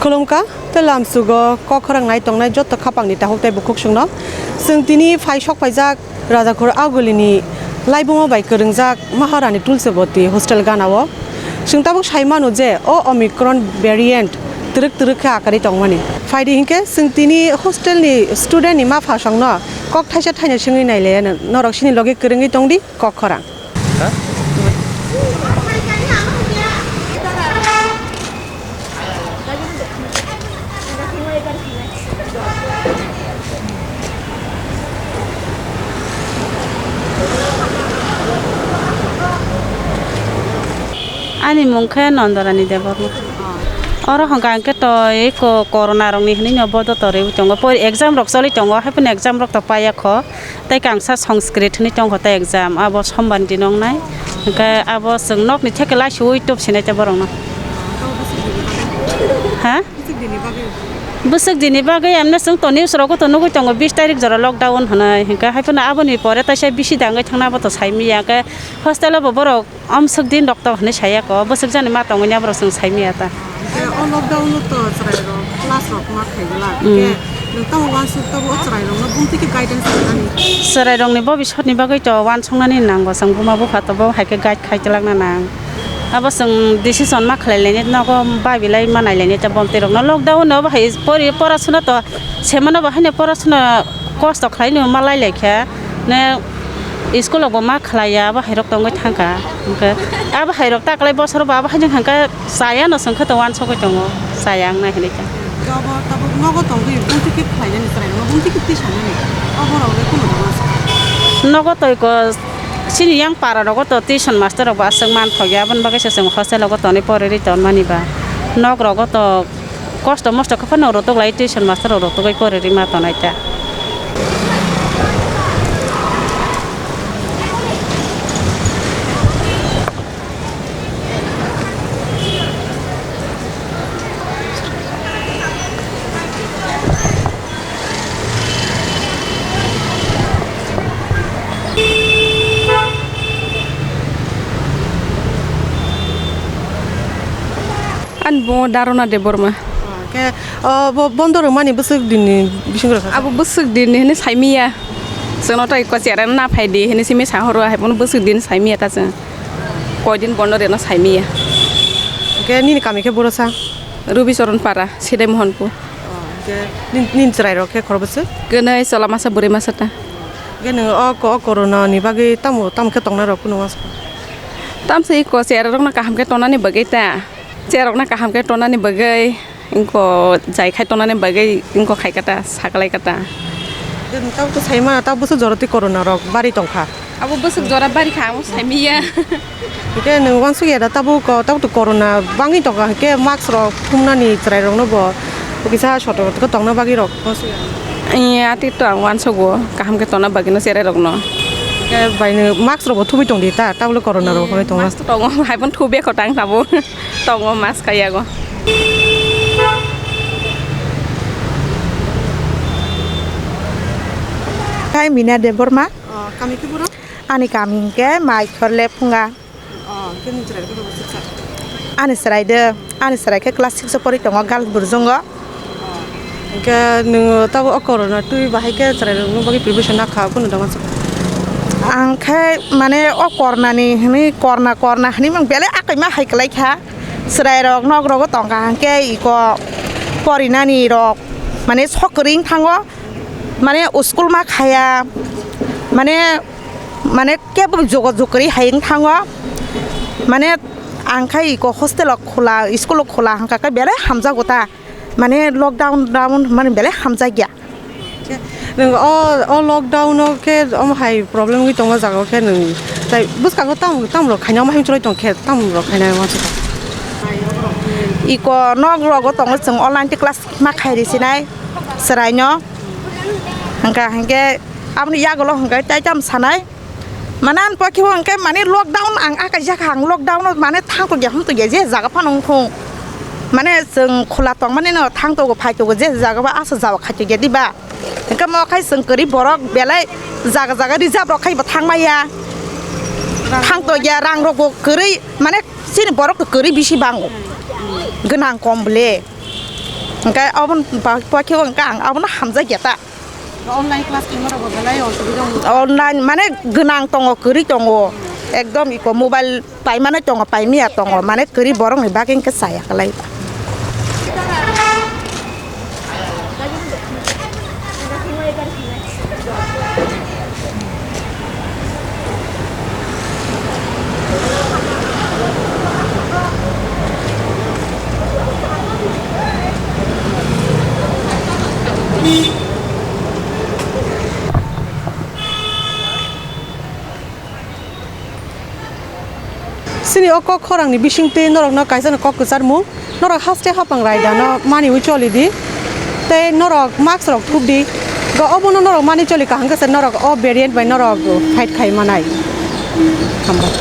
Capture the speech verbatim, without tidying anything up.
Khulumkha tei lamsugo kok khorang nai tongnai joto khapangni takhuk tei bukhuk songno. Chwng tini phai sok phaijak Rajakhor Agulini laibuma bai kwrwngjak Maharani Tulsiboti hostel ganao. Chwng tabuk sai mano je o Omicron variant twrwk twrwk khe akarwi tongmani. Phaidi hinkhe chwng tini hostelni studentni ma phasongno kok thaisa thaino swngwi nailaiya, norok sini logi kwrwngwi tongdi kok khorang. Ani mung khe Nondorani Debbarma. Oro hwnka hwnkhe to eko corona rokni hwnwi no bodo torwi tongo. Pori exam rok choli tongo, haiphano exam rok to paiya kho. Tei kangsa Sanskrit hwnwi tongkha tei exam, abo sombar ni dino wngnai. Hwnkhe abo chwng nokni theke laisuwi tubsinai tei borokno. Ha? Bwswk dini bagwi emno chwng to news rogo to nugwi tongo, bis tarik jora lockdown hwnwi. Hwnkhe haiphano aboni pore taisa bisi dangwi thangna abo to saimanya. Hwnkhe hostel o bo borok Om swk din rok to hwnwi saya ko, bwswk jani ma tongwi ni aborok chwng sai manya ta. Hwnkhe o lockdown o to chwrai rok class rok ma khlai glak. Mm. Hwnkhe nwng tamo uansuk tabo o chwrai rok no bumtwi khe guidance rwnani? Chwrai rok ni bobiswt ni bagwi to uansuk nani nango, chwng buma bupha to bo hai khe guide khai twlak na nang. Abo chwng decision ma khlai lainai nogo babilai ma nai lainai ta bomtwi rok no lockdown o bo hai pori porasuna to semano bo haino porasuna kosto khlai no ma lai lai kha ne. School rok bo ma khlai ya, abo hai rok tongwi thang kha. Hwnkhe abo hai rok ta kwlai bosor bo abo hai jang hwnkhe chaya no chwng khe to uansugwi tongo, chaya wngnai hinwi khe. Abo tabuk nogo tongwi bumtwi khe khlai nani chwrai rok no bumtwi khe twi sanani, abo rok le kunu rok ma sa. Nogo toi ko chini yang para rogo to tuition master rok bo aswk man thok ya, aboni bagwi se chwng hostel rogo tonwi poriri tonmani ba nok rogo to Kosto mosto khe phano rotwk lai, tuition master rok rotwgwi poriri ma tonai ta. Ani bungo Darona Debbarma. Khe, o, bo bondo rwmani bwswk dinni bisingo rwkha? Abo bwswk dinni hwnwi saimanya. Chwngno tei kwchera na phaidi hwnwi simi sa horo, hai phano bwswk din saimanya ta chwng. Koidin bondo rwna saimanya. Hwnkhe nini kami khe boro sa? Rubicharan Para, Sidai Mohanpur. O, hwnkhe nin-, nini chwrairok khe khorokbwswk? Kwnwi, chwla masa, bwrwi masa ta. Hwnkhe nwng o ko-, o corona ni bagwi tamo, tamo khe tongnairok phano uansukha? Tamsa iko chwrairokno kaham khe tongnani bagwi ta. Cherokno kaham khe tonani bagwi, wngkha jai khai tonani bagwi wngkha khai kata, saklai kata. Tabuk to saima, tabuk bwswk jora twi corona rok bari tongkha. Abo bwswk jora bari kha, amo saimanya. Hwnkhe nwng uansukya da tabuk, tabuk to corona bangwi tongkha, hwnkhe mask rok thumnani chwrairokno bo kisa sotok tongna bagwi rok uansukya. Iya, ati to ang uansugo, kaham khe tongna bagwino chwrairokno. Hwnkhe bai nwng mask rok bo thubui tongdi ta, tabuk le corona rok hwnwi tongo. Mask tongo, hai phano thubekho tang tabuk. Tongo mask kaiyago. Hai Mina Debbarma. O, kami khe boro? Ani kami hwnkhe Maithor Lephunga. O, hwnkhe nini chwrai khe boro swksa? Ani chwrai de, ani chwrai khe class six o pori tongo, girls burjungo. Hwnkhe nwng tabuk o corona twi bahai khe chwrairokno bagwi preparation nakha, kunu da uansukha? Ang khe mane o corona ni hwnwi corona, corona hwnwi mang belai akai ma hai kwlai kha. Chwrairok nok rogo tongkha hwnkhe iko porinani rok mane sok kwrwi wng thango, mane school ma khaya, mane, mane kebo jogajog kwrwi hai wng thango, mane ang khe iko hostel o khola, school o khola hwnkha khe belai hamjago ta. Mane lockdown down mane belai hamjakya. Nwng o, o lockdown o khe omo hai problem wngwi tongma jaga o khe nwng tai bwskango tam, tam rok khaina omo hai chwrai tong khe tam rok khaina omo se. Iko nok rogo tongo chwng online class ma khai ri sinai chwraino. Hwnkha hwnkhe aboni yagulo hwnkhe tai tam sanai. Mane ani pokhe bo hwnkhe mane lockdown ang akaijak ang lockdown o mane thang tongya hum tongya je jaga phano wngthung. Mane chwng khula tongmani no thang tongo phai tongo je jaga bo asa jaga khai tongya diba. Hwnkhe mo khai chwng kwrwi borok belai jaga jaga reserve rok khai bo thang maya. Thang tongya rang rok bo kwrwi mane chini borok to kwrwi bisi bango. Gwnang kom ble. Hwnkhe aboni ba-, bakhe hwnkhe ang abono hamjakya ta. Online class khaima rokbo belai osubida wngkha. Online mane gwnang tongo, kwrwi tongo. Ekdom iko mobile paimano tongo, paimiya tongo. Mane kwrwi borokni bagwi hwnkhe chaya kwlai. Chini o kok khorangni bisingtwi norokno kaisa no kok kwcharmung, norok haste hapang raidano maniwi choli di, tei norok mask rok thup di, go obono norok mani choli kaham khe se norok o variant bai norok fight khai manai. Hambai.